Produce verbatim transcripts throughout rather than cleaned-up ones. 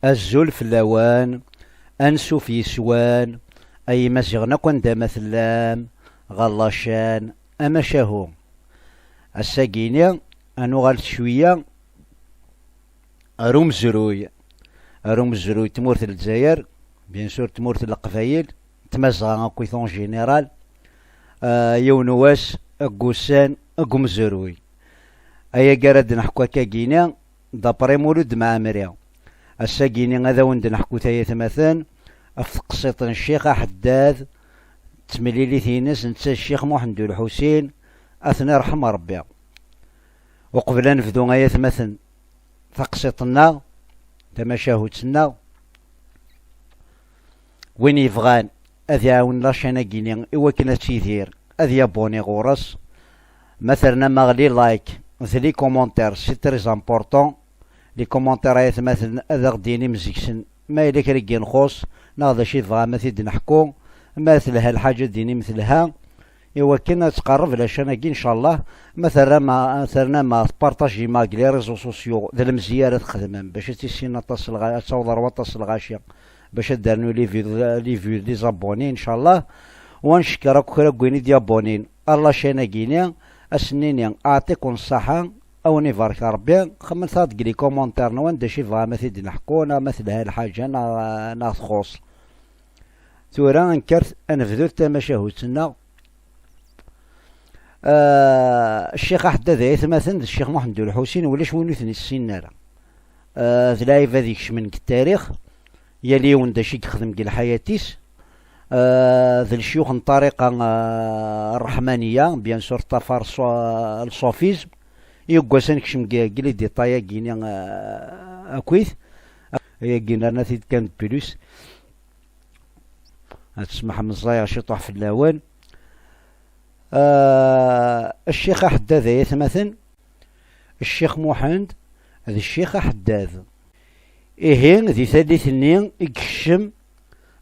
Azul fell-awen, ansuf yes-wen, ay Imaziɣen akk anda ma tellam, ɣer la chaîne Amacahu. Ass-agi-ni, ad nuɣal cwiya ar umezruy, ar umezruy n tmurt n Lezzayer, bien sûr tmurt n Leqbayel, Tmazɣa akkit en général, ah, yiwen wass deg ussan deg umezruy. Ayagi ara d-neḥku akkagini, d'après Mulud Mɛemmri. Ass-agini ad awen-d-neḥku tayetmaten ɣef teqsiṭ n Ccix Aḥeddad, d temlilit-ines netta d Ccix Muḥend U Lḥusin, ad ten-iṛḥem Ṛebbi. Uqbel ad nebdu ay atmaten taqsiṭ-nneɣ, tamacahut-nneɣ, win yebɣan ad iɛawen la chaîne-agi-ni i wakken ad tidir, ad yabuni ɣur-s. Ma ternam-aɣ les likes d les commentaires, c'est très important. Les commentaires ay atmaten ad aɣ-d-yinim zik-sen ma yella kra i yenxuṣ, neɣ d acu i tebɣam ad t-id-neḥku. Ma telha lḥaǧa ad d-yinim telha, i wakken ad tqerreb la chaîne-agi, ncallah. Ma terram, ternam, tpartajim deg les réseaux sociaux, d lemziyya ara txedmem bac ad tissinen aṭas n lɣa-, ad taweḍ ar waṭas n lɣaci, bac ad d-rnu les vues, les vues, les abonnés, ncallah. Wa ncekker akk kra n win i d-yabonnin ar la chaîne-agi-ni, ad s-nini aɛṭiken ṣṣaḥa, ad wen-ibarek Rebbi. Xemmet-aɣ-d deg les commentaires-nwen d acu i tebɣam ad t-id-neḥku, neɣ ma telha lḥaǧa neɣ, neɣ txuṣ. Tura ad nekker ad nebdu tamacahut-nneɣ. Ah, Ccix Aḥeddad ay atmaten d Ccix Muḥend U Lḥusin, ulac win ur ten-issinen ara. Ah, d lɛibad ikecmen deg tarix, yal yiwen d acu i yexdem deg lḥayat-is. Ah, d lecyux n ṭṭariqa, ah, ṛṛeḥmaniya, bien sûr, ṭṭafar ṣṣu-, le soufisme. Yeggas ad nekcem deg, deg les détails-agi-ni, ah, akkit. Ayagi nerna-t-id kan de plus. Ad tesmaḥem, ẓẓayeɣ ciṭuḥ fell-awen. Ah, Ccix Aḥeddad ay atmaten, Ccix Muḥend d Ccix Aḥeddad. Ihi, di tallit-nni i yekcem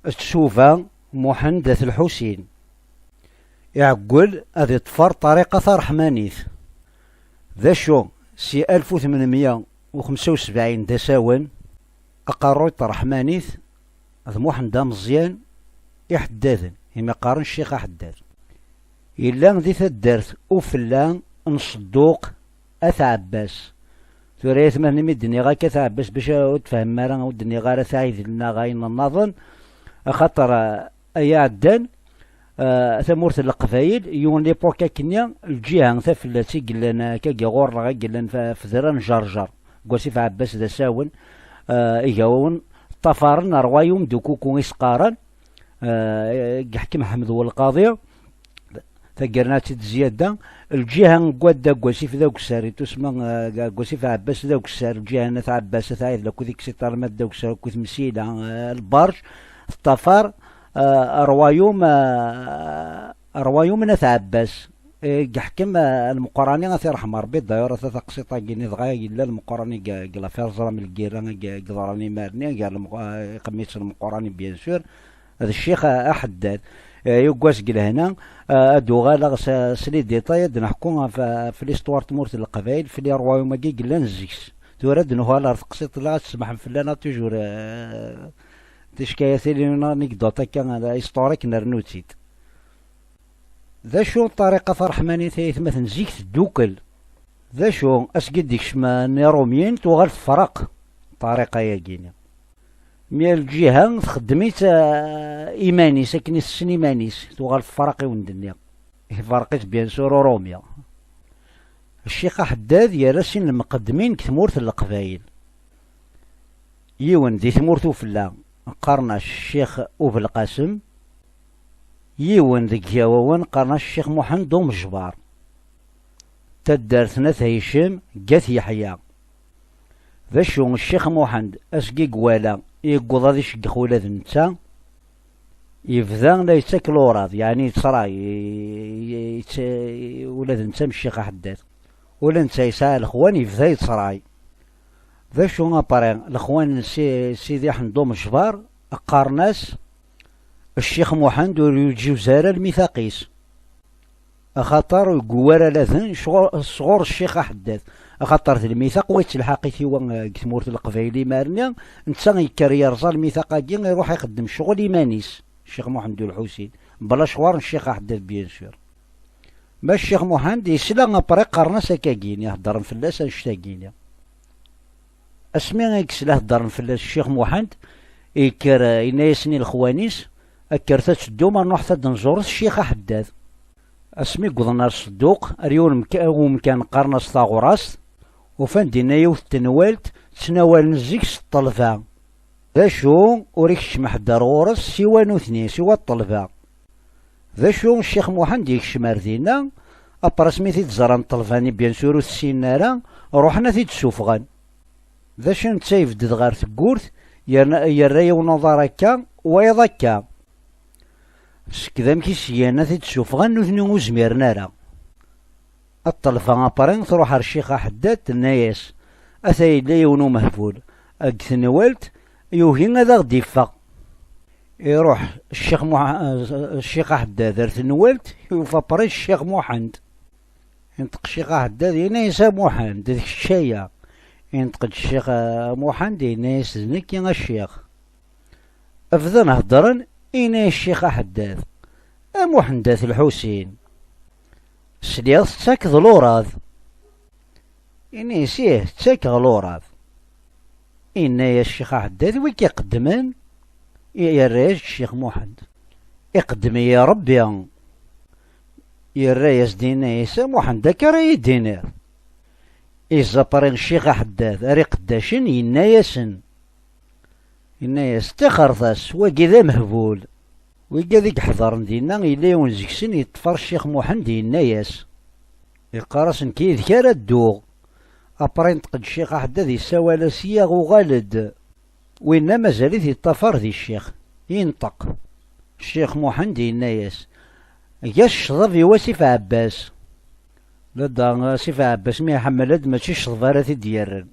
tsuba Muḥend At Lḥusin. Iɛeggel ad iṭṭfer ṭṭariqa taṛeḥmanit. D acu, si alef u tmenmya u xemsa u sebɛin d asawen, aqerruy n tṛeḥmanit d Muḥend Ameẓyan Iḥeddaden, imi qqaren Ccix Aḥeddad. Yella di taddart Ufella n Ṣedduq At Ɛebbas. Tura, ay atmaten, imi d-nniɣ akka At Ɛebbas, bac ur tfehmem ara, ur d-nniɣ ara At Ɛidel neɣ ayen nnaḍen, axaṭer, ah, ay iɛeddan, ah, tamurt n Leqbayel, yiwen l'époque akkenni, lǧiha tafellat i yellan, ah, akkagi ɣur-neɣ, i yellan f-, fedra n Ǧerǧer, deg wasif Ɛebbas d asawen, ah, igawawen ṭṭafaren rwayum d ukuku i s-qqaren, ah, i yeḥkem Ḥmed Welqaḍi, tagernatit d zzyada, lǧiha n wadda deg wasif d agessar, i tusma, ah, deg wasif Ɛebbas d agessar, lǧiha n At Ɛebbas, At Ɛidel akked Iksiṭer, ma d agessar akked Msila, ah, lberǧ, teṭṭafar, ah, rwayum, ah, rwayum n At Ɛebbas, eh, i yeḥkem, ah, Lmeqrani, ad t-iṛḥem Ṛebbi. D'ailleurs, ata taqsiṭ-agi-ni dɣa yella Lmeqrani deg, deg l'affaire, ẓram lgirra i, i yeḍran imar-nni, gar Lmeq-, ah, iqemmit Lmeqrani, bien sûr, d Ccix Aḥeddad. Eh, yuggas deg lehna, ah, ad uɣaleɣ s, s les détails, ad d-neḥku ɣef, ɣef l'histoire n tmurt n Leqbayel, f les royaumes-agi yellan zik-s. Tura ad d-nuɣal ɣer teqsiṭ-nneɣ, ad tesmaḥem fell-aneɣ toujours, eh, tickayatin, une anecdote akka, eh, historique, nernu-tt-id. D acu ṭṭariqa taṛeḥmanit ay atmaten zik teddukel? D acu, asgi d-ikcem n Iṛumyen, tuɣal tefreq ṭṭariqa-yagi-ni. Mi ar lǧiha txeddem-itt, ah, iman-is, akken i tessen iman-is, tuɣal tefreq i wen-d-nniɣ. Ifreq-itt, bien sûr, Uṛumi. Ccix Aḥeddad yerra sin lmuqeddmin deg tmurt n Leqbayel. Yiwen di tmurt ufella, qqaren-as Ccix Ubelqasem, yiwen deg Igawawen qqaren-as Ccix Muḥend Umejbar. Taddart n At Hicem, deg At Yeḥya. D acu, Ccix Muḥend, asgi i iwala, yewweḍ ad iceggex ula d netta, yebda la yettak luraḍ, yeɛni yettray, i-, i-, yett-, ula d netta am Ccix Aḥeddad. Ula netta yesɛa lexwan, yebda yettray. D acu après, lexwan n Si-, Sidi Ḥend Umejbar qqaren-as, Ccix Muḥend ur yeǧǧiz ara lmithaq-is, axaṭer deg uwar aladen sɣur, sɣur Ccix Aḥeddad. Axaṭer d lmitaq wa yettelḥaq-it i wa, eh, deg tmurt n Leqbayel imar-nni, netta yekker yerẓa lmitaq-agi, iruḥ ixeddem ccɣel iman-is, Ccix Muḥend U Lḥusin, bla ccɣel n Ccix Aḥeddad, bien sûr. Ma Ccix Muḥend yesla, après qqaren-as akkagini, heddren fell-as annect-agini. Asmi i yesla heddren fell-as Ccix Muḥend, yekker, eh, yenna-yasen i lexwan-is: "Kkret ad teddum, ar nruḥet ad nẓuret Ccix Aḥeddad." Asmi wwḍen ar Sedduq, ar yiwen umka-, umkan qqaren-as Taɣrast, ufan dinna yiwet n tenwalt ttnawalen zik s ṭṭelba. D acu, ur ikeččem ḥedd ar ɣur-s siwa nutni, siwa ṭṭelba. D acu, Ccix Muḥend yekcem ar dinna, après asmi t-id-ẓran ṭṭelba-nni, bien sûr ur t-ssinen ara, ruḥen ad t-id-ssufɣen. D acu, netta yebded ɣer tewwurt, yerna, yerra yiwen uḍar akka, wayeḍ akka. Seg d amek i s-gan ad t-id-ssufɣen, nutni ur zmiren ara. Ṭṭelba après truḥ ar Ccix Aḥeddad, tenna-yas: "Ata yella yiwen umehbul deg tenwalt, yugi ad aɣ-d-iffeɣ." Iruḥ Ccix Muḥ-, Ccix Aḥeddad ar tenwalt, yufa après Ccix Muḥend. Inṭeq Ccix Aḥeddad, yenna-yas: "A Muḥend, d kečč aya?" Inṭeq-d Ccix, eh, Muḥend, yenna-yas: "D nekk, a Ccix." Bdan heddren, yenna-yas Ccix Aḥeddad: "A Muḥend At Lḥusin, sliɣ tettakeḍ lurad." Yenna-yas: "Ih, ttakeɣ lurad." Yenna-yas Ccix Aḥeddad: "Wi k-iqeddmen?" Yerra-yas-d Ccix Muḥend: "Iqeddem-iyi Ṛebbi." Yerra-yas-d, yenna-yas: "A Muḥend, akka ara yi-d-tiniḍ?" Iẓẓa après Ccix Aḥeddad ar iqeddacen, yenna-yasen, yenna-yas: "Ṭixret-as, wagi d amehbul." Wigad i iḥeḍren dinna, yella yiwen deg-sen yeṭṭef ar Ccix Muḥend, yenna-yas, yeqqar-as: "Nekk yid-k ara dduɣ." Après inṭeq-d Ccix Aḥeddad, yessawal-as: "Yaɣ, uɣal-d." Winna mazal-it yeṭṭafar di ccix. Inṭeq Ccix Muḥend, yenna-yas: "Eg-as ccḍeb i wasif Ɛebbas." Ladɣa asif Ɛebbas mi iḥemmel-d, mačči ccḍeb ara t-id-yerren.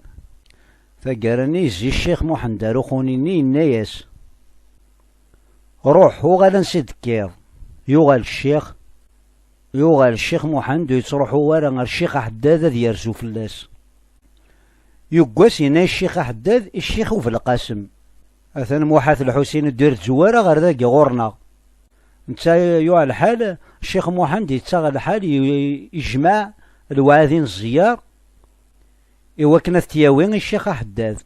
Taggara-nni yezzi Ccix Muḥend ar uxuni-nni, yenna-yas: "Ruḥ, uɣal ansi d-tekkiḍ." Yuɣal ccix, yuɣal Ccix Muḥend ur yettruḥu ara ar Ccix Aḥeddad ad yerzu fell-as. Yuggas yenna-yas Ccix Aḥeddad i Ccix Ubelqasem: "Atan Muḥ At Lḥusin ur d-irezzu ara ɣer dagi ɣur-neɣ." Netta yuɣ lḥal, Ccix Muḥend yettaɣ lḥal, i-, ijmeɛ lewɛadi n ẓẓyar, i wakken ad t-yawi i Ccix Aḥeddad.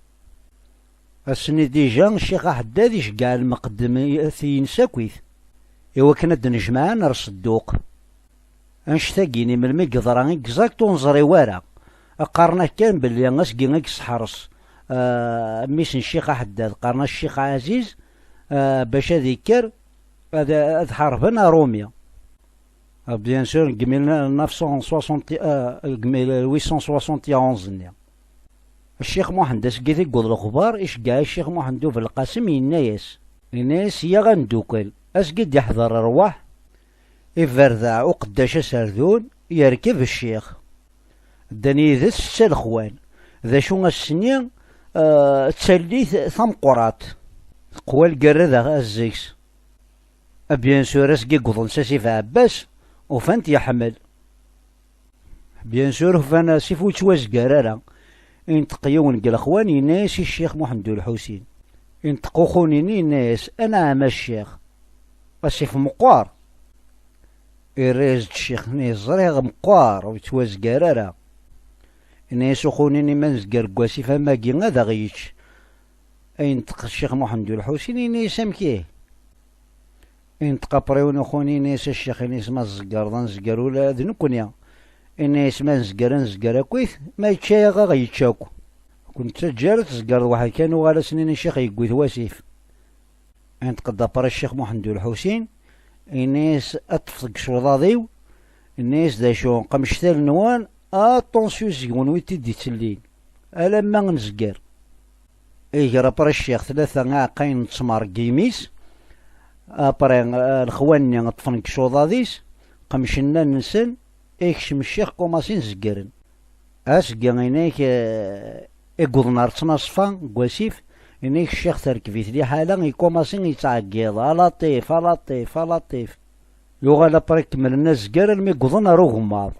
Ass-nni dija, Ccix Aḥeddad iceggeɛ lmeqdem-ines akkit, i wakken ad d-nejmaɛen ar Sedduq. Annect-agi-ni melmi yeḍra exact ur neẓri wara. Qqaren-ak kan belli asgi i yesseḥres, ah, mmi-s n Ccix Aḥeddad, qqaren-as Ccix Ɛaziz, ah, bac ad ikker ad, ad ḥarben Arumi. Ah, bien sûr, deg mille neuf cent soixante, ah, deg mille huit cent soixante et onze-nni. Ccix Muḥend, asgi i t-yewweḍ lexbar, iceggeɛ Ccix Muḥend Ubelqasem, yenna-yas, yenna-yas: "Yaɣ a neddukel." Asgi d-iḥḍer rrwaḥ, iberdeɛ uqeddac aserdun, yerkeb ccix. Ddan yid-s ssa lexwan. D acu ass-nni, eh, d tallit tameqqrant. Teqwa lgerra d a-, zeg-s. A bien sûr, asgi yewwḍen s asif Ɛebbas, ufan-t yeḥmel. Bien sûr, ufan asif ur yettwazgar ara. Inṭeq yiwen deg lexwan, yenna-yas i Ccix Muḥend U Lḥusin. Inṭeq uxuni-nni, yenna-yas: "Anɛam a ccix, asif meqqer." Irra-yas-d ccix-nni: "Ẓriɣ meqqer, ur yettwazgar ara." Yenna-yas uxuni-nni: "Ma nezger deg wasif am wagi, ad aɣ-yečč." Inṭeq Ccix Muḥend U Lḥusin, yenna-yas: "Amek ihi?" Inṭeq après yiwen uxuni, yenna-yas: "A ccix, yenna-yas, ma tzegreḍ, ad nezger ula d nekkni." Yenna-yas: "Ma nezger, ad nezger akkit, ma yečča-yaɣ, ad aɣ-yečč akk. Ur k-nettaǧǧa ara ad tzegreḍ weḥd-k, ad nuɣal ad s-nini ccix yewwi-t wasif." Inṭeq-d après Ccix Muḥend U Lḥusin, yenna-yas: "Ad ṭṭfeɣ deg icuḍaḍ-iw." Yenna-yas: "D acu, qemcet allen-nwen, attention seg-wen wi t-id-ittellin, alamma nezger." Iger après ccix tlata iɛeqqayen n ttmer deg yimi-s. Après, eh, lexwan-nni ṭṭfen deg icuḍaḍ-is, qemcen allen-nsen, ikcem ccix, kumasin zeggren. Asgi, yenna-k, eh, i yewwḍen ar ttnaṣfa n wasif, yenna-k ccix terkeb-it liḥala, ikumasin yettɛeggiḍ: "A Laṭif, a Laṭif, a Laṭif." Yuɣal après kemmlen azger almi yewwḍen ar ugemmaḍ.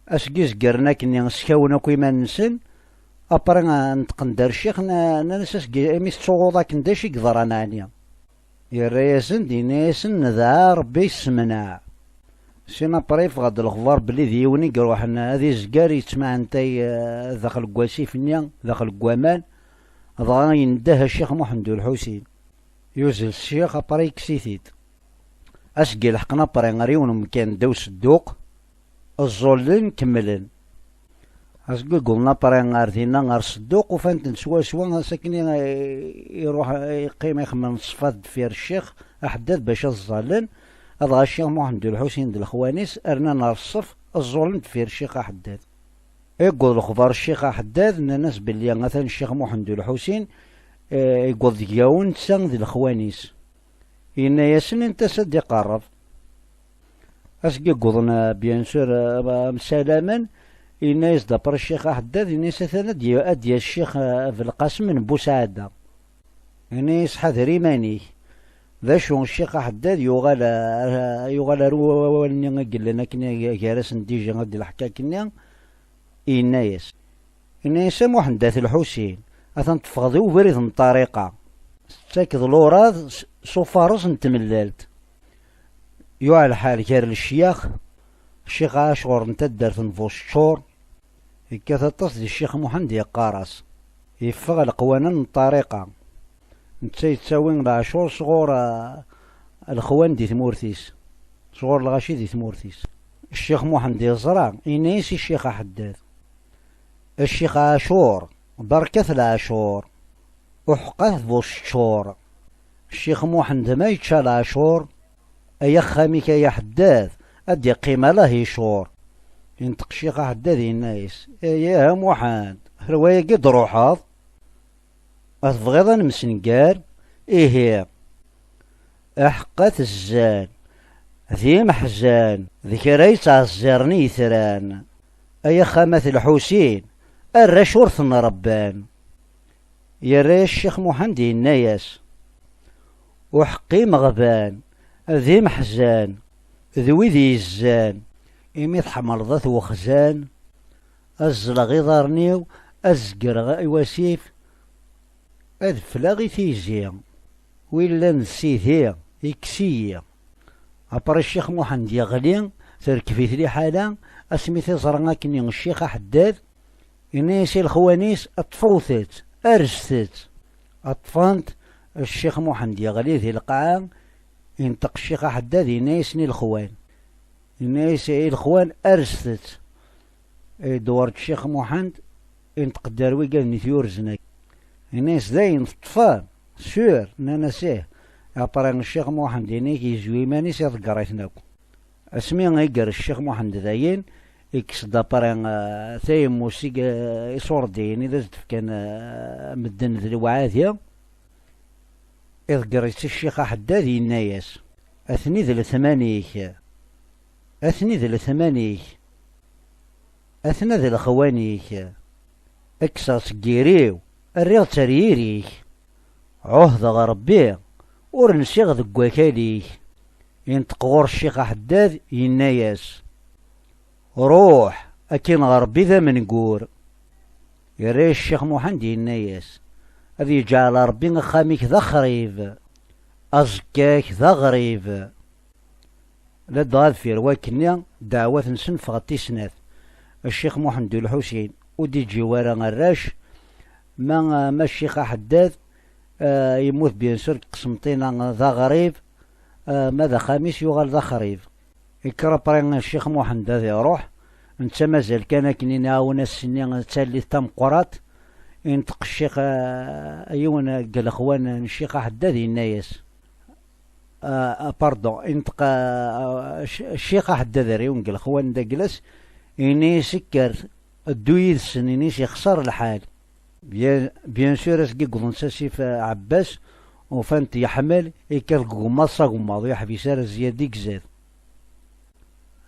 Aseggi zegren akkenni, skawen akk iman-nsen, après, neṭqen-d ar ccix, nna-, nnan-as: "Aseggi, imi tettsuɣuḍ akken, d acu i yeḍran ɛni?" Yerra-yasen-d, yenna-yasen: "Nedɛa Ṛebbi yessemneɛ." Sin après yeffeɣ-d lexbar belli d yiwen i iruḥen ad izger, yettmaɛentay, eh, daxel n wasif-nni, daxel n waman, dɣa yendeh Ccix Muḥend U Lḥusin. Yuzzel ccix, après yekkes-it-id. Aseggi leḥqen après ɣer yiwen umkan ddaw sedduq, ẓẓullen, kemmlen. Aseggi wwḍen après ɣer dinna, ɣer sedduq, ufan-ten swaswa, ass akken i, iruḥ, iqqim ixemmem ṣṣfa deffir ccix Aḥeddad bac ad ẓẓallen, adɣa Ccix Muḥend U Lḥusin d lexwan-is rnan ɣer ṣṣef, ẓẓullen deffir ccix Aḥeddad. Iwweḍ lexbar ccix Aḥeddad, nnan-as belli atan Ccix Muḥend U Lḥusin, eh, iwweḍ deg-awen netta d lexwan-is. Yenna-yasen: "Init-as ad d-iqerreb." Aseggi wwḍen, eh, bien sûr, eh, msalamen, yenna-yas-d après Ccix Aḥeddad, yenna-yas: "Atan ad d-, ad d-yas Ccix, eh, Belqasem n Busɛada." Yenna-yas: "Ḥader iman-ik." D acu, Ccix Aḥeddad yuɣal, eh, yuɣal ar wawal-nni i yellan akken gar-asen dija ad d-leḥka akkenni, yenna-yas, yenna-yas: "A Muḥend At Lḥusin, atan teffɣeḍ i ubrid n ṭṭariqa, tettakeḍ luraḍ s, s ufares n tmellalt." Yuɛer lḥal gar lecyax, Ccix Ɛacur n taddart n Buceččur, yekkat aṭas di Ccix Muḥend, yeqqar-as, yeffeɣ leqwanen n ṭṭariqa. Netta yettawi leɛcur sɣur, ah, lexwan di tmurt-is, sɣur lɣaci di tmurt-is. Ccix Muḥend yeẓra, yenna-yas i Ccix Aḥeddad: "A Ccix Ɛacur, berkat leɛcur, uḥeqqat Buceččur. Ccix Muḥend ma yečča leɛcur, ay axxam-ik ay Aḥeddad, ad d-iqqim ala icur." Yenṭeq Ccix Aḥeddad, yenna-yas: "Ay a Muḥend, ar wayagi d-truḥeḍ? A tebɣiḍ ad nemsengar? Ihi, aḥeqqat zzan, d imeḥzan, d kra yettɛezziren i yetran. Ay axxam At Lḥusin, arrac ur ten-rebban." Yerra-yas Ccix Muḥend, yenna-yas: "Uḥeqqi imeɣban, d imeḥzan, d wid yezzan, imi tḥemmleḍ at wexzan, ad ẓẓleɣ iḍarren-iw, ad zegreɣ i wasif, ad fleɣ i tizi. Wi llan d sidi, ikkes-iyi." Après Ccix Muḥend yeɣli, terkeb-it liḥala, asmi t-iẓra akken Ccix Aḥeddad, yenna-yas i lexwan-is: "Ṭṭfet-tt, arset-tt." Ṭṭfen-t, Ccix Muḥend yeɣli di lqaɛa, yenṭeq Ccix Aḥeddad, yenna-yasen i lexwan, yenna-yas i lexwan: "Arset-tt." Idewwer-d Ccix Muḥend, yenṭeq-d ar wigad-nni t-yurzen akk. Yenna-yas: "Dayen teṭṭfem?" "Sûr." Nnan-as: "Ih." Après Ccix Muḥend yenna-k yezwi iman-is, iḍegger-iten akk. Asmi i iger Ccix Muḥend dayen, ikkes-d après, eh, tayemmust i, eh, iṣurdiyen i d as-d-fkan, eh, medden d lewɛadi, iḍegger-itt i Ccix Aḥeddad, yenna-yas: "Atni d letman-ik, atni d letman-ik, atna d lexwan-ik, kkseɣ seg yiri-w, rriɣ-tt ar yiri-k. Ɛuhdeɣ Ṛebbi, ur nsiɣ deg wakal-ik." Yenṭeq ɣur-s Ccix Aḥeddad, yenna-yas: "Ruḥ, akkin Ṛebbi d amengur." Yerra-yas Ccix Muḥend, yenna-yas: "Ad yeǧɛel Ṛebbi axxam-ik d axrib, aẓekka-k d aɣrib." Ladɣa deffir wakkenni, ddeɛwat-nsen ffɣent i snat. Ccix Muḥend U Lḥusin ur d-iǧǧi wara arrac, ma, ma Ccix Aḥeddad, eh, yemmut bien sûr deg Qsenṭina d aɣrib, eh, ma d axxam-is yuɣal d axrib. Yekker après Ccix Muḥend ad iruḥ, netta mazal kan akken i nɛawen ass-nni d tallit tameqqrant, inṭeq Ccix, eh, yiwen deg lexwan n Ccix Aḥeddad yenna-yas, ah, ah, pardon, inṭeq, ah, ah, Cc-, Ccix Aḥeddad ar yiwen deg lexwan d aglas, ini-s: "Kker, ddu yid-sen, ini-s yexṣer lḥal." Bien, bien sûr, aseggi wwḍen s asif, ah, Ɛebbas, ufan-t yeḥmel, yekkat deg ugemmaḍ s agemmaḍ, ur yeḥbis ara zzyad i izad.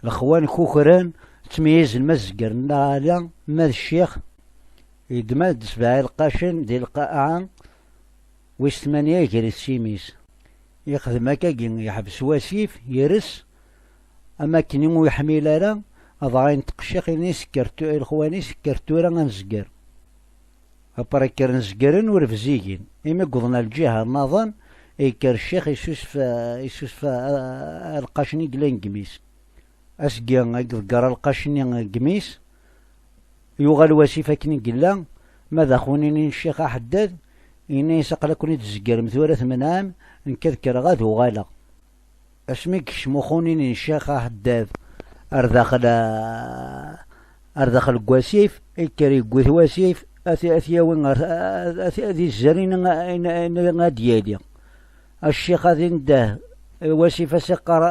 Lexwan kukran, ttmeyyizen ma d zzger neɣ ala, ma d ccix, yeddem-d sebɛa ileqqacen di lqaɛa, wis tmanya iger-it s imi-s. Yexdem akkagi, yeḥbes wasif, yers, am akken ur yeḥmil ara, Dɣa yenṭeq ccix, ini-as: "Kker tu-, i lexwan-is, kker tura ad nezger." Après kkren zegren ur bzigin. Imi wwḍen ar lǧiha nnaḍen, yekker ccix isusef, isusef, a, a, alqac-nni yellan deg imi-s. Asgi i iḍegger alqac-nni deg imi-s, yuɣal wasif akken i yella, ma d axunini n ccix aḥeddad, yenna-yas: "Aql-aken i d-tzeggrem tura tmenɛem, nekk ad kkreɣ ad uɣaleɣ." Asmi yekcem uxunini n ccix aḥeddad ar daxel, ar daxel n wasif, yekker yewwi-t wasif, ad t-, ad t-yawi ɣer, ad t-, ad izzer ayen, ayen, ayen ad d-yali. Ccix ad indeh, wasif ad s-iqqar: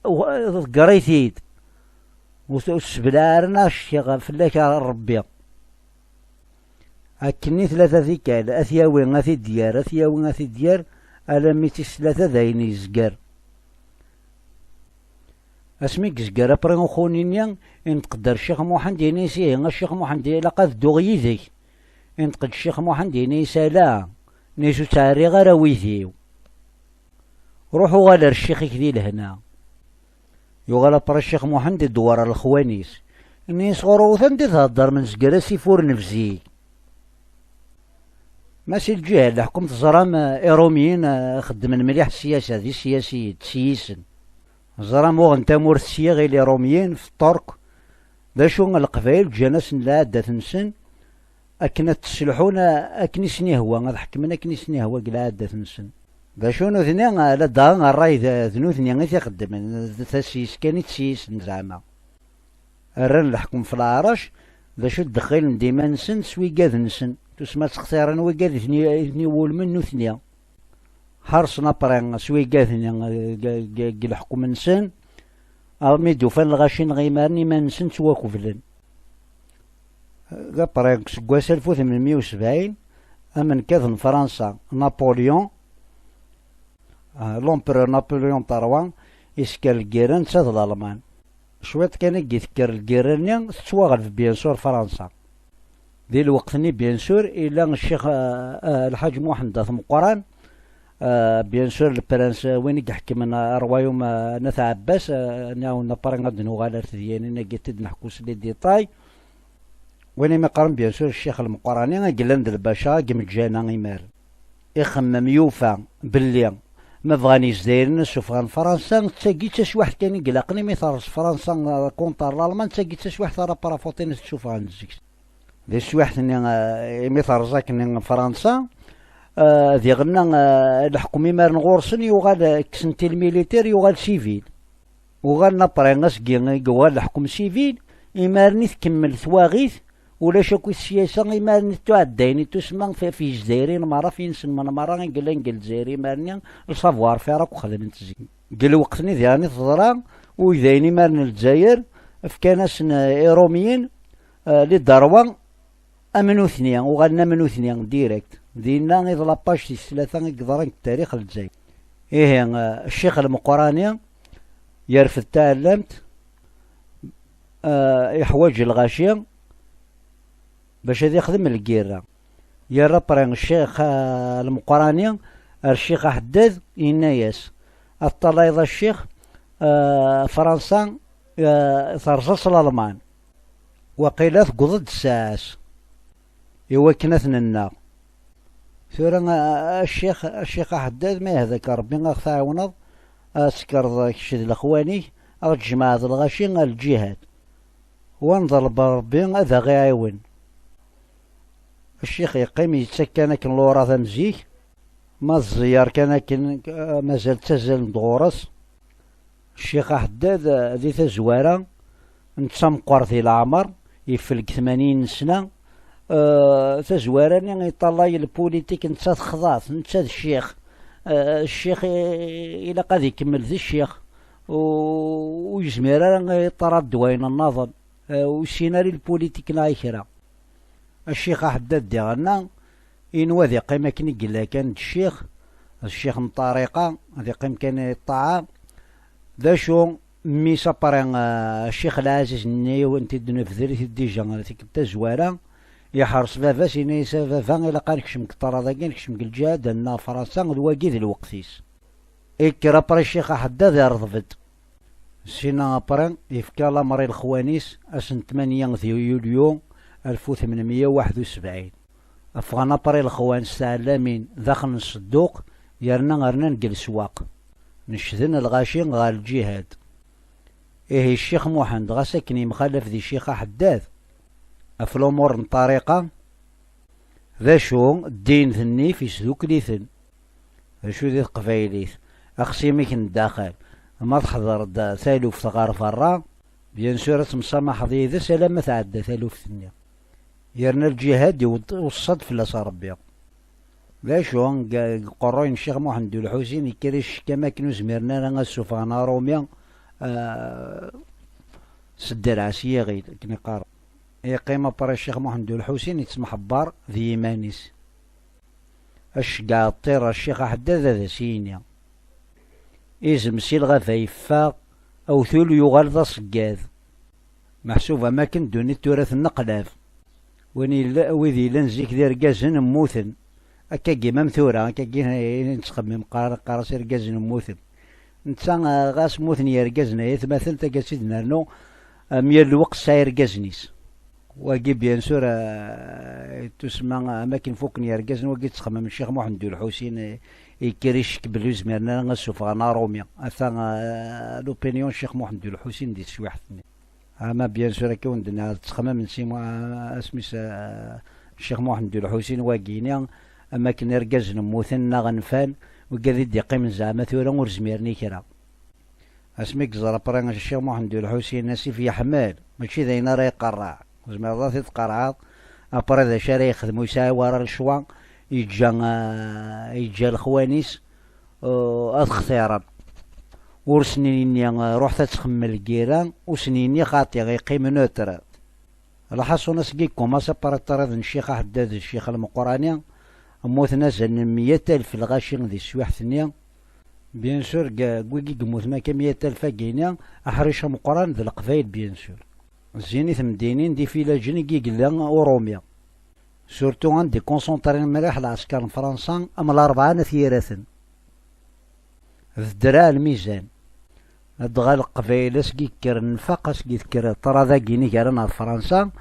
"Ḍegger-it-id. Ur t-, ur t-sseblaɛ ara, neɣ ccix fell-ak a Rebbi." Akkenni tlata tikkal, ad t-yawi, ad t-id-yerr, ad t-yawi, ad t-id-yerr, alammi tis tlata d ayen yezger. Asmi yezger après uxunini, inṭeq-d ar Ccix Muḥend, yenna-yas: "Ihi a Ccix Muḥend, ilaq ad dduɣ yid-k." Inṭeq-d Ccix Muḥend, yenna-yas: "Ala, nni-as ur ttɛerriɣ ara wid-iw. Ruḥ uɣal ar ccix-ik di lehna." Yuɣal après Ccix Muḥend idewwer ar lexwan-is. Nni-as: "Ɣur-wet anda i theddrem, nezger asif ur nebzig?" Ma si lǧiha n leḥkem teẓram, eh, Iṛumyen, eh, xeddmen mliḥ ssiyasa, d isiyasiyen, d siyisen. Teẓram uɣen tamurt sya i Iṛumyen, f Ṭṭerk. D acu, Leqbayel ǧǧan-asen lɛadat-nsen, akken ad ttselḥun, eh, akken i sen-ihwa, ad ḥekmen akken i sen-ihwa deg lɛadat-nsen. D acu nutni, eh, ladɣa ṛṛay d, d nutni i t-ixeddmen, d tasist kan i d-siyisen zeɛma. Rran leḥkem f leɛrac, d acu ddexxilen-d iman-nsen s wigad-nsen. Tusma ttextiren wigad i ten-, i ten-iwulmen nutni. Ḥerṣen après s wigad-nni, eh, g, g, g leḥkem-nsen, armi d-ufan lɣaci n ɣimaren iman-nsen ttwakeblen. Après, seg wass alef u tmenmeyya u sebɛin, amenkad n Fransa, Napoléon, ah, l'empereur Napoléon trois, isker lgirra netta d Lalman. Cwiṭ kan i d-tekker lgirra-nni, tettwaɣleb bien sûr Fransa. Di lweqt-nni, bien sûr, illa ccix, ah, ah, Lḥaǧ Muḥend At Meqqran, ah, bien sûr, le prince, ah, win i iḥekmen, ah, rwayum, ah, n At Ɛebbas, ah, nniɣ-awen après ad nuɣal ar tedyanin-agi i d-neḥku s les détails. Win i mi qqaren, bien sûr, ccix Lmeqqrani, i yellan d lbaca, i yemǧana imar. Ixemmem, yufa belli ma bɣan Yezdayiren ad ssufɣen Fransa, d tagi d taswiḥt kan i ilaqen, imi terreẓ Fransa, eh, contre Lalman, d tagi d taswiḥt ara prafuṭin ad t-ssufɣen zik. Di teswiḥt-nni, eh, imi terreẓ akken Fransa, eh, diɣenna, eh, leḥkem imaren ɣur-sen yuɣal, eh, kksen-t i lmilitir, yuɣal sivil. Uɣalen après asgi i yuɣal leḥkem sivil, imaren i tkemmel twaɣit, ulac akk i ssiyasa, imaren i tuɛeddayen i tusemma f, f Yezdayirin merra, f yinselmen merra i yellan deg Lezzayer imaren-nni, le savoir-faire akk xedmen-t zik. Deg lweqt-nni diɣen i teḍra, ugdayen imaren n Lezzayer, fkan-asen, eh, Iṛumyen, eh, les droits am nutni, uɣalen am nutni, direct. Dinna i d la page tis tlata i yeḍran deg tarix n Lezzayer. Ihi, eh, Ccix Lmeqqrani yerfed taɛellamt, eh, iḥwaǧ lɣaci bac ad ixdem lgirra. Yerra après Ccix, eh, Lmeqqrani ar Ccix Aḥeddad, yenna-yas: "Ad teṭṭalayeḍ a Ccix, eh, Fransa, eh, terẓa-tt Lalman. Waqila tewweḍ-d ssaɛa-s i wakken ad ten-nneɣ. Tura, a, a, a ccix, a ccix Aḥeddad, ma yehda-k Ṛebbi, a ɣ-tɛiwneḍ, ad tekkreḍ kečč d lexwan-ik, a ɣ-tjemɛeḍ lɣaci ar lǧihad. Wa nḍelb Ṛebbi ad aɣ-iɛiwen." Ccix yeqqim yettak kan akken luraḍ am zik, ma tẓeyyer kan akken, a, mazal ttazzalen-d ɣur-s. Ccix Aḥeddad, eh, di tazwara, netta meqqer di leɛmer, yeffel deg tmanyin n sna. Eh, tazwara-nni yeṭṭalay lpulitik, netta texḍa-t, netta d ccix. Eh, ccix i, ilaq ad ikemmel d ccix. U, ur yezmir ara iṭṭarad d wayen nnaḍen. Eh, ur yessin ara i lpulitik neɣ i kra. A ccix Aḥeddad diɣenna, inwa ad iqqim akken i yella kan d ccix, d ccix n ṭṭariqa, ad iqqim kan i ṭṭaɛa. D acu, mmi-s après, eh, ccix Lɛaziz-nni, i wen-t-id-nebder-it-id dija tikkelt tazwara, iḥres baba-s, yenna-yas: "A baba, ilaq ad nekcem deg ṭṭrad-agi, ad nekcem deg lǧihad, ad nnaɣ Fransa, d wagi d lweqt-is." Ikker après ccix Aḥeddad, ireḍb-d. Sina après yefka lamer i lexwan-is ass n tmanya di yulyu alef u tmenmeyya u waḥed u sebɛin. Ffɣen après lexwan s tɛellamin daxel n ṣṣedduq, yerna rnan deg leswaq, necden lɣaci ɣer lǧihad. Ihi Ccix Muḥend, ɣas akken yemxalaf di Ccix Aḥeddad ɣef lumuṛ n ṭṭariqa, d acu, ddin d nnif yesdukkel-iten. D acu di teqbaylit? Axsimek n daxel, ma teḥḍer-d taluft ɣer berra, bien sûr ad temsamaḥeḍ yid-s alamma tɛedda taluft-nni. Yerna lǧihad iweṣṣa-d fell-as Ṛebbi. D acu, deg uqerruy n Ccix Muḥend U Lḥusin yekker icekk am akken ur zmiren ara ad ssufɣen aṛumi, ah, s ddreɛ s yiɣil, akken iqqar. Yeqqim après Ccix Muḥend U Lḥusin yettemḥebbar d yiman-is. Ad ceggeɛ ṭṭir ɣer Ccix Aḥeddad ad as-yini. Izem si lɣaba yeffeɣ, awtul yuɣal d aṣeggad. Meḥsub am akken ddunit tura tenneqlab. Win yella, wid yellan zik d irgazen mmuten. Akkagi mam tura, akkagi i nettxemmim, qqar-, qqar-as irgazen mmuten. Netta, ah, ɣas mmuten yergazen ay atmaten, taggara i d-nernu, am yal lweqt tesɛa irgazen-is. Wagi, bien sûr, ah, tusma, ah, am akken fukken yergazen, wagi ttxemmim Ccix Muḥend U Lḥusin, eh, yekker icekk belli ur zmiren ara ad ssufɣen aṛumi. Ata, ah, l'opinion n Ccix Muḥend U Lḥusin di teswiḥt-nni. Ama bien sûr akka wen-d-nniɣ, ttxemmimen si Mu-, asmi s-, Ccix Muḥend U Lḥusin wagini, am akken irgazen mmuten neɣ nfan, wigad i d-iqqimen zeɛma tura ur zmiren i kra. Asmi i yeẓra après Ccix Muḥend U Lḥusin asif yeḥmel, mačči d ayen ara iqerreɛ, ur tezmireḍ ad t-id-tqerɛeḍ, après d acu ara yexdem, ur yesɛi wara lecwa, yeǧǧa, eh, yeǧǧa lexwan-is, eh, ad xtiren. Ur sen-yenni, eh, ruḥet ad txemmem lgira, ur sen-yenni xaṭi, yeqqim neutre. Lḥaṣun, asgi yekkumaṣ apariṭarid n Ccix Aḥeddad d Ccix Lmeqrani, mmuten azal n meyya alef lɣaci di teswiḥt-nni. Bien sûr, deg, deg wigi yemmuten akka meyya alef-agi-ni, aḥric ameqqran d Leqbayel, bien sûr. Zzin i temdinin d ifilaǧen i yella Urumi. Surtout anda i concentré mliḥ lɛesker n Fransa am Larebɛa n At Yiraten. D ddreɛ lmizan. Ladɣa Leqbayel asgi yekker nnfaq, asgi tekker ṭṭrad-agi-ni gar-aneɣ d Fransa,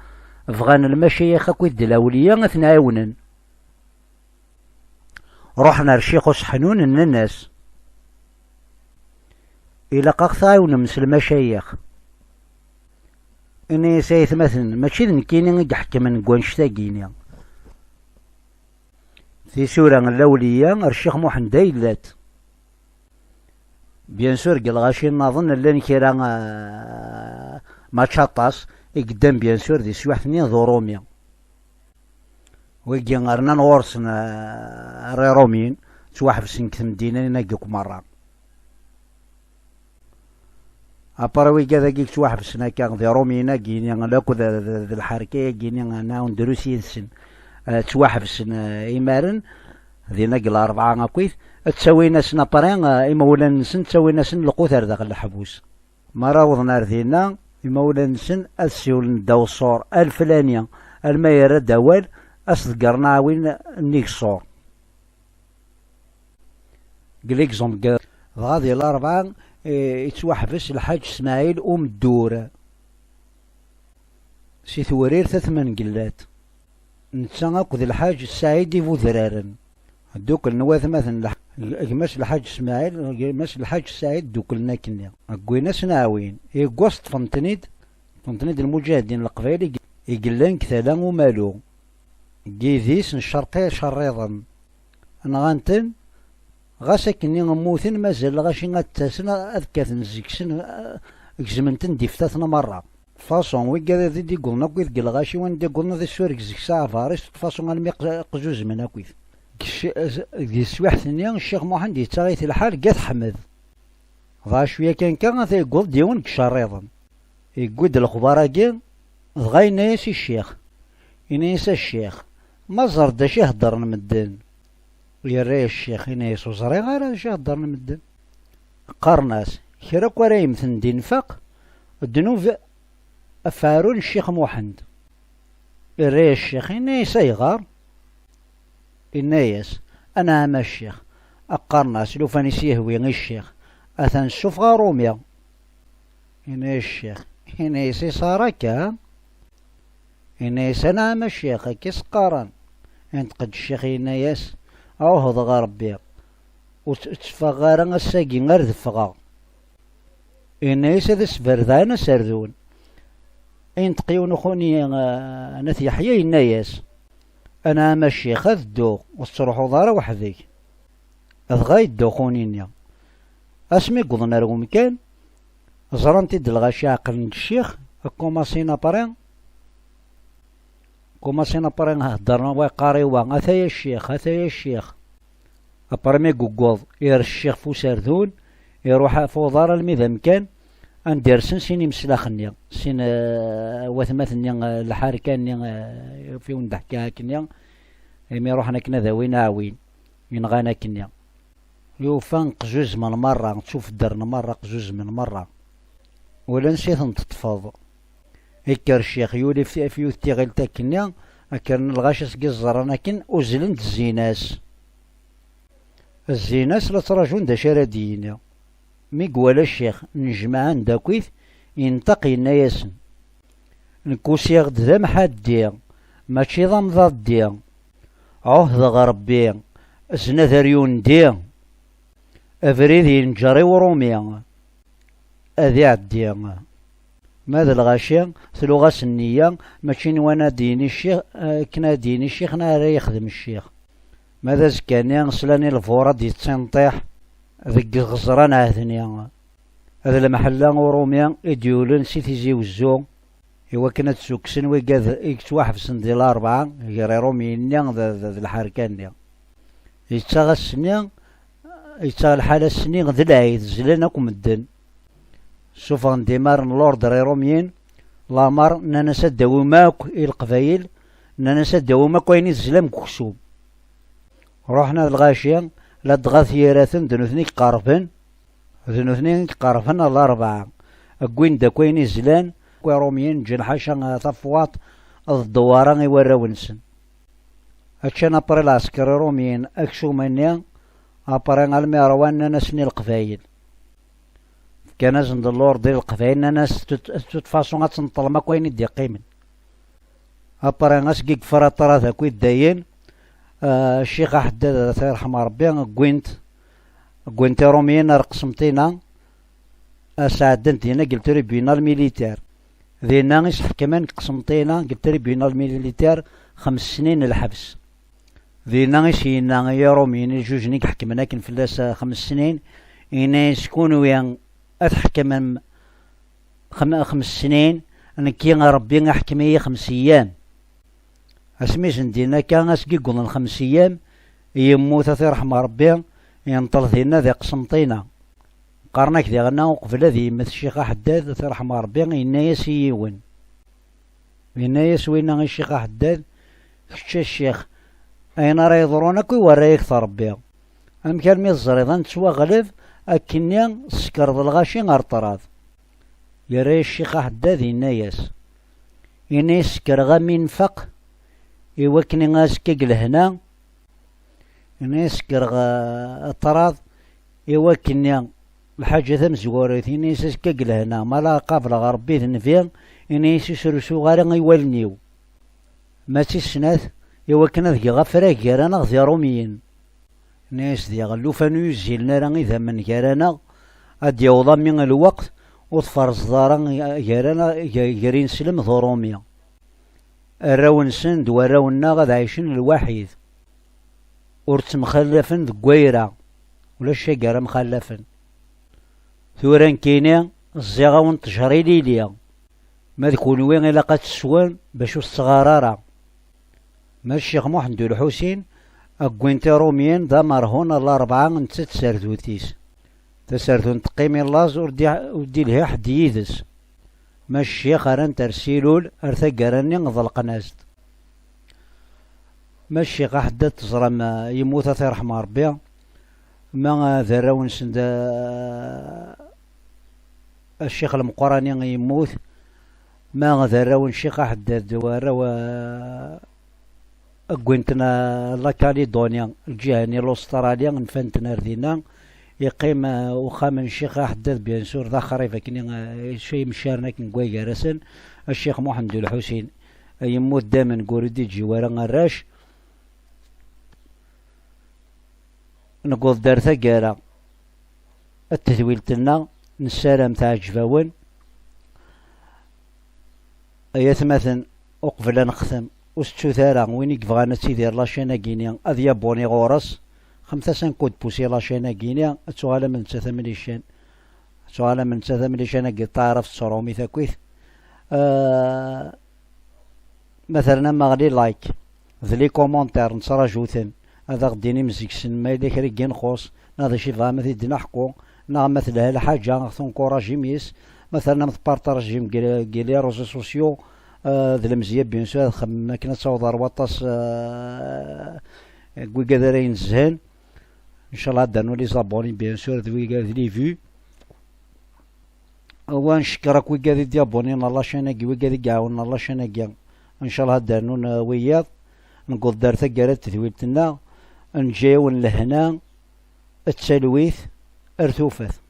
bɣan lmacayex akked d lawliya ad ten-ɛiwnen. Ruḥen ar Ccix Useḥnun, nnan-as: "Ilaq ad ɣ-tɛiwnem s lmacayex." Ini-as: "Ay atmaten, mačči d nekkini i iḥekmen deg wannect-agi-ni. Tisura n lawliya ar Ccix Muḥend ay llant." Bien sûr, deg lɣaci nnaḍen llan kra, ah, mačči aṭas, i yeddan bien sûr di teswiḥt-nni d Urumi. Wigi rnan ɣur-sen, ah, ar Iṛumiyen, ttwaḥebsen deg temdinin-agi akk merra. Après wigad-agi yettwaḥebsen akka d Iṛumiyen-agi-ni, akked d, d, d lḥerka-agi-ni, nɛawen drus yid-sen, eh, ttwaḥebsen, eh, imaren, dinna deg Larebɛa akkit, ttawin-asen après, eh, imawlan-nsen, ttawin-asen lqut ar daxel leḥbus. Mi ara awḍen ar dinna, imawlan-nsen ad siwlen ddaw ṣṣur alflani, alma yerra-d awal, ad s-ḍeggren aɛwin nnig ṣṣur. Deg l'exemple, dɣa di Larebɛa, eh, yettwaḥbes Lḥaǧ Smaɛil Umeddur si Tewrirt At Mengellat. Netta akked Lḥaǧ Saɛid Ibudraren. Dduklen watmaten Lḥ-, gma-s Lḥaǧ Smaɛil, gma-s Lḥaǧ Saɛid, dduklen akkenni. Wwin-asen aɛwin. Yeggas ṭṭfen-ten-id, ṭṭfen-ten-id lmuǧahdin n Leqbayel i, i yellan deg tala umalu. Deg yidis n Ccerqiya Icerriḍen. Nɣan-ten, ɣas akkenni mmuten, mazal lɣaci ad d-ttasen, ad kkaten seg-sen, eh, gezmen-ten-d iftaten merra. Façon, wigad i d-iwwḍen akk deg lɣaci, wanda iwwḍen ad isureg seg-s aɛbaris, façon almi q-, qzuzmen akk. Deg c-, deg teswiḥt-nni, Ccix Muḥend yettaɣ-it lḥal deg At Ḥmed. Dɣa cwiya kan kan, ata yewweḍ-d yiwen deg Icerriḍen. Yewwi-d lexbar-agi, dɣa yenna-yas i ccix. Yenna-yas: "A ccix, ma ẓer-d acu i heddren medden." Yerra-yas ccix, yenna-yas: "Ur ẓriɣ ara acu i heddren medden." Qqaren-as: "Kra akk ara yemmten di nnfaq, ddnub ɣef uɛrur n Ccix Muḥend." Irra-yas ccix, yenna-yas: "Ayɣer?" Yenna-yas: "Anɛam a ccix." Qqaren-as: "Lufan i s-yehwi i ccix, atan ssufeɣ aṛumi." Yenna-yas ccix, yenna-yas: "Iṣar akka?" Yenna-yas: "Anɛam a ccix, akka i s-qqaren." Inṭeq-d ccix, yenna-yas: "Ɛuhdeɣ a Ṛebbi, ur tt-, ur tteffɣeɣ ara ass-agi ar d-ffɣeɣ." Yenna-yas: "Ad as-berdeɛen aserdun." Inṭeq yiwen uxuni, eh, n At Yeḥya, yenna-yas: "Anɛam a ccix, ad dduɣ, ur tettruḥuḍ ara weḥd-k." Dɣa yedda uxuni-nni. Asmi wwḍen ar wemkan, ẓran-t-id lɣaci, ɛeqlen-d ccix, kumasin apri, kumasin apri heddren wa yeqqar i wa: "Ataya ccix, ataya ccix." Apri mi yewweḍ, irec ccix f userdun, iruḥ f uḍar almi d amkan anda irsen sin imeslax-nni, sin, eh, watmaten-nni, eh, lḥerka-nni, eh, f iwen d-ḥkiɣ akkenni, imi ruḥen akken ad awin aɛwin, inɣan akkenni. Yufa qzuzemen merra, ttufeddren merra, qzuzemen merra. Ula ansi ten-teṭṭfeḍ. Ikker ccix, yuli f, f yiwet tiɣilt akkenni, kkren lɣaci seg i ẓẓren akken, uzzlen-d zzin-as. Zzin-as la ttraǧun d acu ara d-yini. Mi iwala ccix, nnejmaɛen-d akkit, inṭeq yenna-yasen: "Nekk usiɣ-d d amḥaddi, mačči d amḍaddi. Ɛuhdeɣ Ṛebbi, zna d aryundi, abrid yenǧer i uṛumi, ad iɛeddi." Ma d lɣaci, tluɣ-as nniya, mačči nwan ad d-yini ccix, akken ad d-yini ccix, neɣ ara yexdem ccix. Ma d azekka-nni, slan i lbura d-yettinṭiḥ deg iɣeẓran ɛedni. D lemḥella uṛumi i d-yulen si Tizi Wezzu, iwakken ad ssukksen wigad i yettwaḥebsen di Larebɛa gar Iṛumyen-nni d, d, d lḥerka-nni. Yettaɣ ass-nni, yettaɣ lḥal ass-nni d lɛid, zlan akk medden. Ssufɣen-d imar n l'ordre iṛumyen, lamer, nnan-as ad d-tawim akk i leqbayel, nnan-as ad d-tawim akk ayen i tezlam deg uksum. Ruḥen ar lɣaci, ladɣa tyiraten d nutni i iqerben, d nutni i iqerben ar Larebɛa. Wwin-d akk ayen i zlan, akk iṛumyen ǧǧan ḥaca tafwaṭ d ddewwara i warraw-nsen. Ččan apri lɛesker iṛumyen aksum-nni, apri almi ṛwan, nnan-asen i leqbayel. Fkan-asen-d l'ordre i leqbayel, nnan-as: "De toute façon, ad tenṭlem akk ayen i d-iqqimen." Apri asgi yefra ṭṭrad akk i ddayen, ah, Ccix Aḥeddad, ad t-yerḥem Ṛebbi, wwin-t, wwin-t iṛumyen ar Qsenṭina, ah, sɛeddan-t dinna deg le tribunal militaire. Dinna i s-ḥekmen deg Qsenṭina, deg le tribunal militaire, xems snin n lḥebs. Dinna i s-yenna i Iṛumyen, i lǧujen i iḥekmen akken fell-as, ah, xems snin, yenna-yas: "Kunwi ad tḥekmem xem-, xems snin, nekki Ṛebbi iḥkem-iyi xems eyyam." Asmi zendin akka, asgi wwḍen xems eyyam, yemmut, ad t-iṛḥem Ṛebbi, yenṭel dinna di Qsenṭina. Qqaren-ak diɣenna, uqbel ad yemmet Ccix Aḥeddad, ad t-iṛḥem Ṛebbi, yenna-yas i yiwen. Yenna-yas winna i Ccix Aḥeddad: "Kečč a ccix, ayen ara yeḍrun akk i warra-yak-t Ṛebbi. Amek armi teẓriḍ ad nettwaɣleb akkenni, tsekreḍ lɣaci ar ṭṭrad?" Yerra-yas Ccix Aḥeddad, yenna-yas, yenna-yas: "Sekreɣ-am infeq i wakken azekka deg lehna." Yenna-yas: "Sekreɣ, eh, ṭṭrad i wakken lḥaǧa tamezwarut." Yenna-yas: "Azekka deg lehna, ma la qableɣ Ṛebbi d nnbi, yenna-yas, ur srusuɣ ara i wallen-iw. Ma d tis snat, i wakken ad geɣ afrag gar-aneɣ d Iṛumyen." Yenna-yas: "Diɣ llufan ur yuzzilen ara idammen gar-aneɣ, ad d-yaweḍ ami lweqt ur tferẓeḍ ara gar-aneɣ, gar, gar ineslem d Uṛumi. Arraw-nsen d warraw-nneɣ ad ɛicen lwaḥid, ur ttemxallafen deg wayra, ulac wagi ara mxallafen. Tura nekkini ẓẓiɣ-awen ṭṭjer ilili, ma d kunwi ilaq ad tesswen bac ur tettɣar ara." Ma d Ccix Muḥend U Lḥusin, wwin-t Iṛumyen d amerhun ar Larebɛa, netta d tserdut-is. Taserdunt teqqim i laẓ, ur d-, ur d-ilhi ḥedd yid-s. Ma d Ccix, rran-t ar Silul, ar taggara-nni ḍelqen-as-d. Ma d Ccix Aḥeddad, teẓram, eh, yemmut, ad t-iṛḥem Ṛebbi. Ma, eh, d arraw-nsen d, eh, Ccix Lmeqqrani yemmut. Ma d arraw n Ccix Aḥeddad d warraw, eh, wwin-ten, eh, la Calédonie, lǧiha-nni, l'Australie, nfan-ten ar dinna. Yeqqim, eh, uxxam n Ccix Aḥeddad, bien sûr, d axrib akken, eh, acu yemcaren akken deg wagar-asen, a Ccix Muḥend U Lḥusin, ay yemmuddamen ur d-iǧǧi wara arrac. Newweḍ-d ar taggara n tedwilt-nneɣ, nessaram teɛǧeb-awen. Ay atmaten, uqbel ad nextem, ur tettut ara, win i yebɣan ad tidir la chaîne-agi-ni, ad yabuni ɣur-s, xemt-as un coup de pouce i la chaîne-agi-ni, ad tuɣalem d nettat am les chaînes. Ad tuɣalem d nettat am les chaînes-agi, taɛrabt s trumit akkit. Ah, ma terna maɣli like, d les commentaires, nettraǧu-ten. Ad aɣ-d-tinim zik-sen ma yella kra i yenxuṣ, neɣ d acu i bɣam ad t-id-naḥku, neɣ ma telha lḥaǧa, ad ɣ-tunkurajim yes. Ma ternam tpartajim deg, deg les réseaux sociaux, eh, d lemzeyya, bien sûr, ad xemmemen akken ad taweḍ ɣer waṭas, eh, n wigad ara inezhen. Inchallah, ad d-rnu les abonnés, bien sûr, d wigad, d les vues. Wa ncekker akk wigad i d-yabunin ɣer la chaîne-agi, wigad i iɛawnen ɣer la chaîne-agi. Inchallah, ad d-rnun, eh, wiyaḍ. Newweḍ-d ar taggara n tedwilt-nneɣ. Neǧǧa-yawen lehna, d talwit, ar tufat.